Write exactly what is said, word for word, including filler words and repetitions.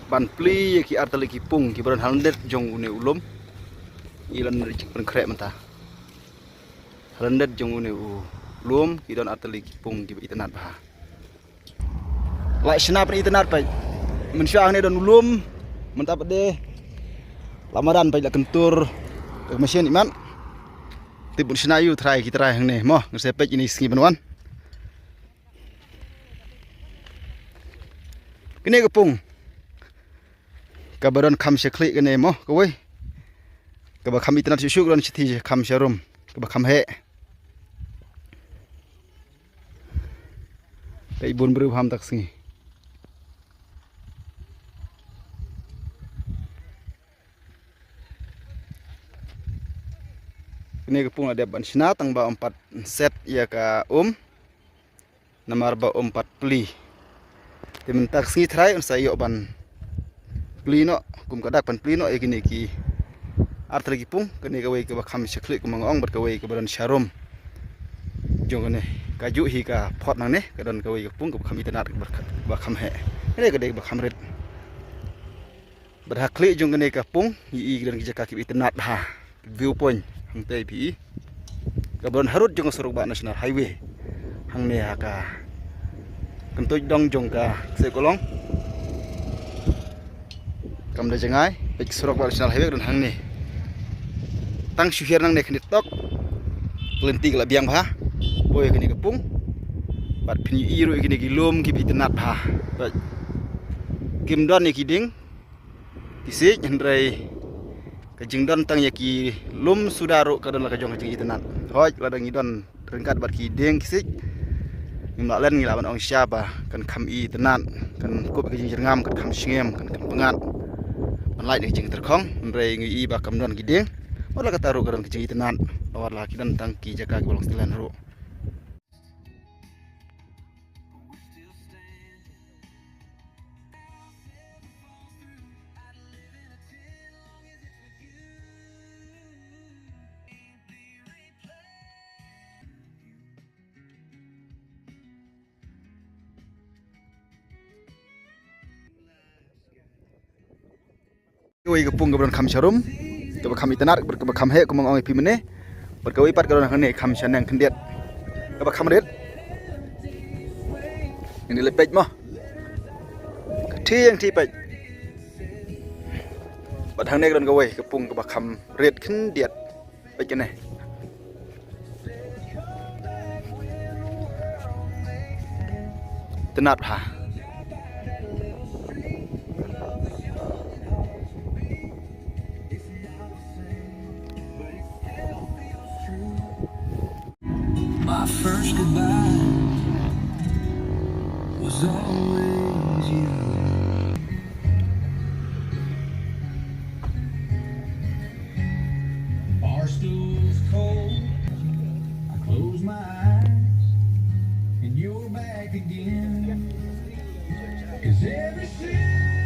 Ban plie ïa ki artylli ki pung kiba don ha lyndet jong une u lum. I lyndet jong u lum mynta. Ha lyndet jong une u lum ki don artylli ki pung kiba itynnad bha. La shna pyn itynnad peit. Mynshuwa hangne don u lum. Mynta pat de la madan peit, la kyntur. Ka machine imat. Tip bun shna ïa u trai ki trai hangne mo. Ngin sa peit ïa kine ki sngi ban wan. Kine ki pung kaba don kham sha khlieh kane mo kawei. Kaba kham itynnad shuh shuh ka don shithi kham sharum. Kaba kham heh. Peit bun briew bha mynta ka sngi. Kine ki pung la dep ban shna tang ba ym pat set ïa ka um. Namar ba ym pat plie. Te mynta ka sngi trai un sa ïoh ban plie noh, kum ka dak ban plie noh ïa kine ki artylli ki pung, kane kawei kaba kham sha khlieh kum nga ong bad kawei kaba don sharum. Jong kane kajuh hi ka phot nangne ka don kawei ka pung kaba kham itynnad, kaba kham heh. Kane ka dei kaba kham rit. Bad ha khlieh jong kane ka pung ngi i ka don ki jaka kiba itynnad bha, view point. Hangtei phi i kaba don harud jong ka surok bah National Highway. Hangne ha ka kyntuid dong jong ka Kseh Kolong. Kam da jngai, peit surok bah National Highway ka don hangne. Tang shu hiar nangne khyndiat tok ka lynti ka la biang bha. Poi kane ka pung. Bad phin ïohi ruh ïa kine ki lum kiba itynnad bha. Peit. Kim don ïa ki dieng ki siej, hynrei ka jingdon tang ïa ki lum suda ruh ka don la ka jong ka jingitynnad. Hooid, lada ngi don ryngkat bad ki dieng ki siej, ngim lah len, ngi lah ban ong sha ba kan kham itynnad, kan kup ka jingjyrngam, kan kham sngem, kan kham pyngngad ban lait na ka jingtyrkhong. Hynrei ngi i ba kam don ki dieng, wat la kata ruh ka don ka jingitynnad, wat la ki don tang ki jaka kiba long sngewlem ruh. Kawei ka pung kaba don kham sharum, kaba kham itynnad, kaba, kaba kham heh, kumba nga ong ïa phi mynne. Bad kawei pat ka don hangne kham shaneng khyndiat, kaba kham rit. Ngi leit peit mo. Ka thiang thi peit. Bad hangne ka don kawei ka pung kaba kham rit khyndiat. Peit kane. Tynnad bha. My first goodbye was always you. Barstool's cold. I close my eyes and you're back again. 'Cause every single